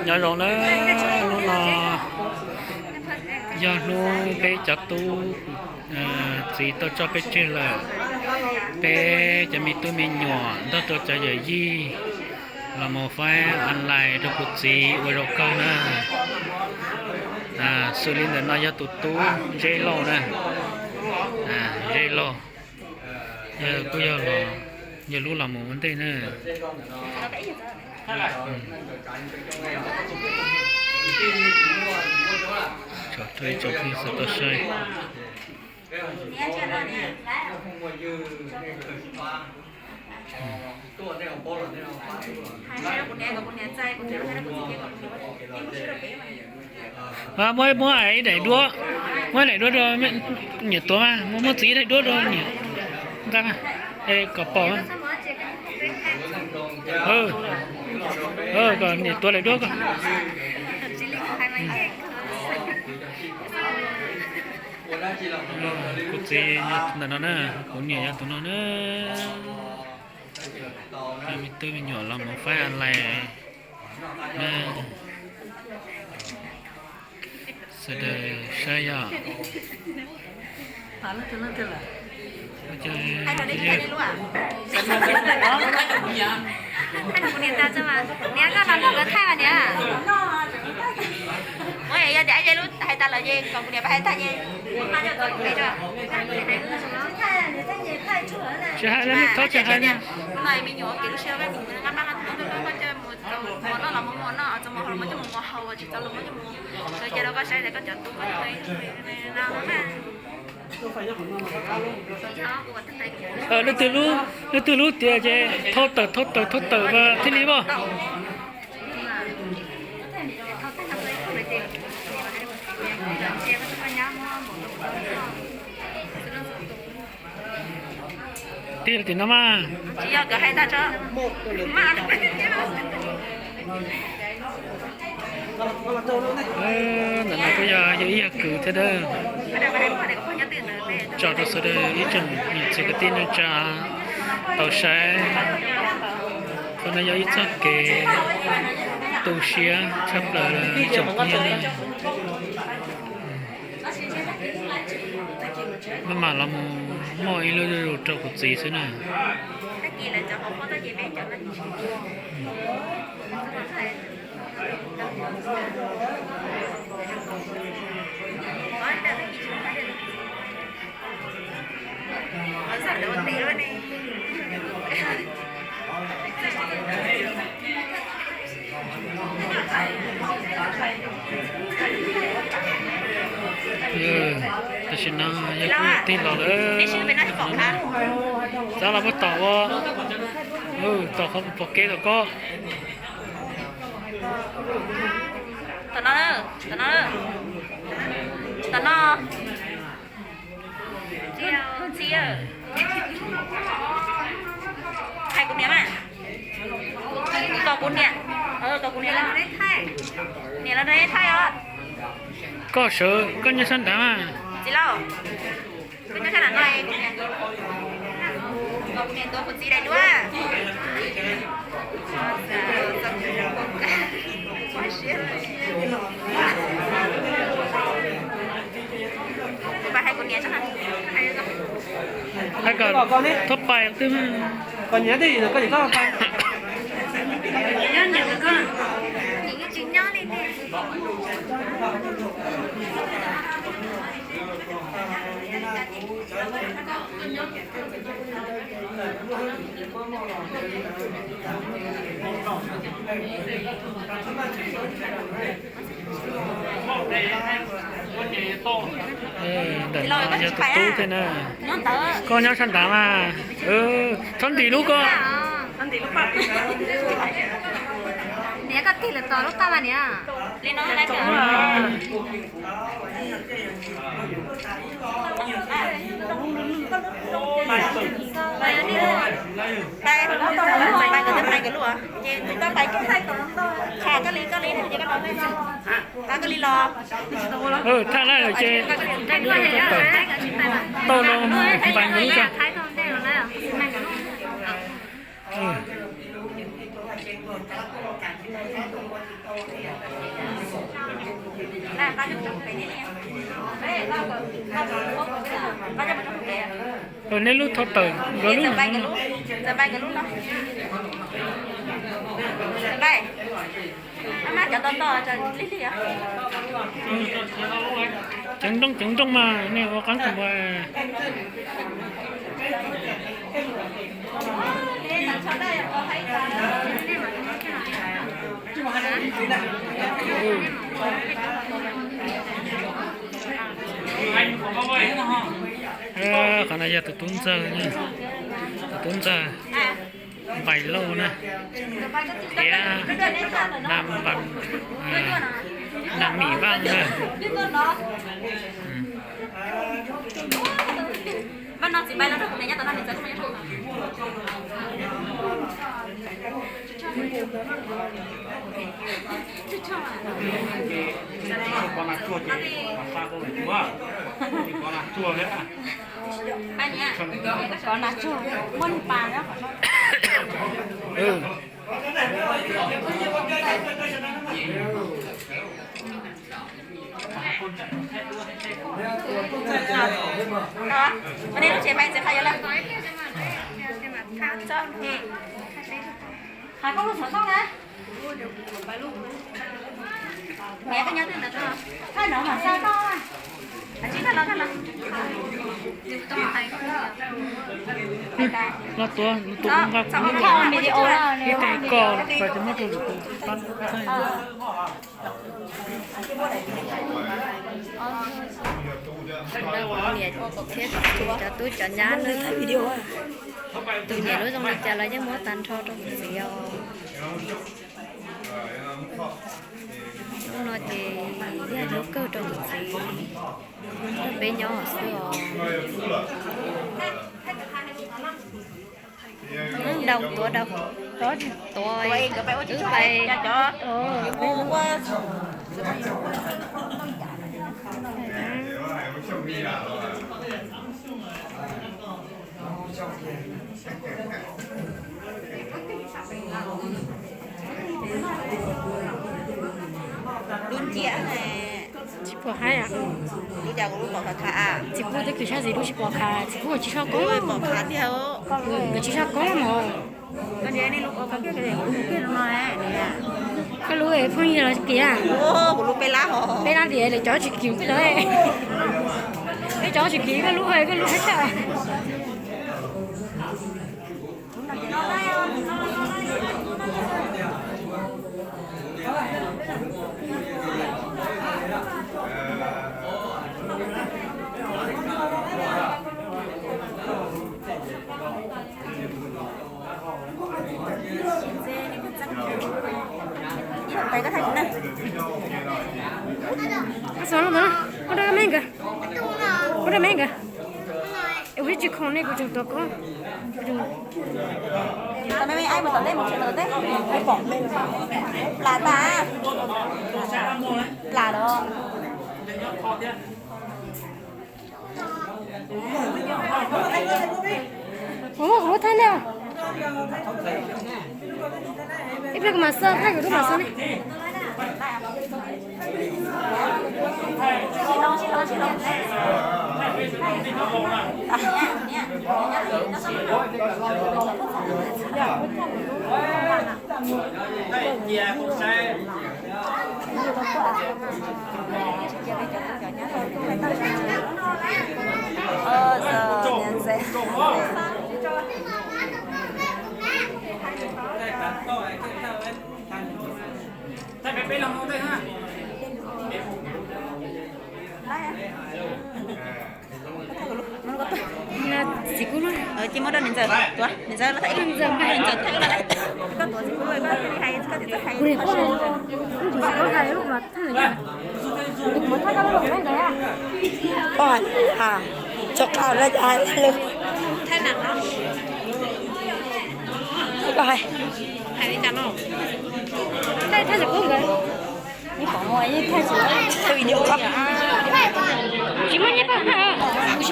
Nyob zoo na, hnub no yog hnub peb cov tub txiv tau tso peb tseg lawm. Peb cov me tub me nyuam nrog rau cov yawm yij los mus faib online rau kuv txiv ua zaum kawg na. Xws li ntawm no yog tus tub Zeb Lauj na. Zeb Lauj, yog kuj yog los, yog lub los mus ua ntej na. Tsom rau ib tsoom phooj ywg tau saib. Muab, muab ib daim duab, muab ib daim duab rau niam tuav mas, muab, muab txiv ib daim duab rau niam nqa mas, es kom pom. Kom niam tuav daim duab ko. Kuv txiv ntawm no na, kuv niam yog tus no na. Me tub me nyuam los mus faib online na. Sawv daws saib yog. Tsis hais li, tsis hais li. Leej twg lub, leej twg lub tiav ces thauj tawm, thauj tawm, thauj tawm mas thiaj li pom. Tig tim no mas. Ntawm no kuj yog yog ib yog kwv thiab dawb. Tso rau sawv daws ib tsoom niam txiv kwv tij neej tsa tau saib. Qhov no yog ib txoj kev tu siab tshaj plaws ib tsoom phooj ywg. Maj mam los mus muaj ib lub zuj zus rau kuv txiv xwb na. Tam sim no yog kuv tig los lawm. Txav los puag tom ua, tom qhov pom kev tom ko. Tom no, tom no, tom no. Txiv, hais kuv niam mas. Kom kuv niam, kom kuv niam, niam los nrog thaij os. Koj sawv, koj nyob sab nrad mas. Txiv Lauj, koj nyob sab nrad no, kom kuv niam tuav kuv txiv daim duab. Hais kom thauj pais twb. Ntawm no yog tus tub thiab na. Koj nyob sab nrad mas. Txhob ntim lub ko. Niam, koj tig lawm tom lub toj mas niam. Pais, pais, koj li, koj li, koj li los. Thaj laj lawm ces tau los npais lub tso. Nej lub thaj tawm nkawd lub no. Ceev nrooj ceev nrooj mas nej ua qab tus npua. Qhov no yog tus tub ntxawg, tus tub ntxawg Npais Lauj na, thiab Npais, Npais Mim Vaj na. Ua nej lub tsev pais txiv qhov yuav lawm. Hais koj lub xov tooj na. Niam koj nyob twg ntawd, thaj no mam xa koj. Tsis thaj no, thaj no. Los tuav tus nqa kuv lub, ib teg koj los pais ces muab rau lwm tus pab thaij. Niam thiab txiv cov tub cov nyab na, tus niam lub zoo li cas los yeej muab tag nrho rau kuv txiv os. Hnub no ces yog hnub kawg rau kuv txiv nrog peb nyob xwb os. Dau tuav dau, tuav wb pais. Lub nciab ne. Tsis pom qab. Lub cas kuv lub pom khav khav. Txiv kuj twb kis sab zis lub tsis pom qab, txiv kuj tsis sab koob. Pom khav tiag. Koj tsis sab koob mog. Koj lub phooj ywg los tsis kis. Kuv lub peb lab hos. Peb lab tias lawv cov tsis kis peb lub. Peb cov tsis kis koj lub, koj lub hab tshaj. Ib pliag pais koj thaij kuv na. Koj xav no, muab rau me nkawd, muab rau me nkawd. Es kuv tsis khoom ne, kuv tseem tuav koob. Tau me me aib mus tom teb, mus tom teb. Plam tas. Plam los. Ua kuv lub thaij ne. Ib pliag kuv mam xav thaij kuv lub mam xav ne. Txiv kub, txiv kub, niam ntxawm, niam ntxawm, niam ntxawm, kuv niam koj, koj hais lub mas thaij ntawd. Koj hais, tso qab na, hais lub. Koj hais. Hais li cas no? Thaij, thaij txiv kub nkawd. Ib qhov muag ib thaij tsis tau video koj. Tsis muaj nyiaj koj thaij os.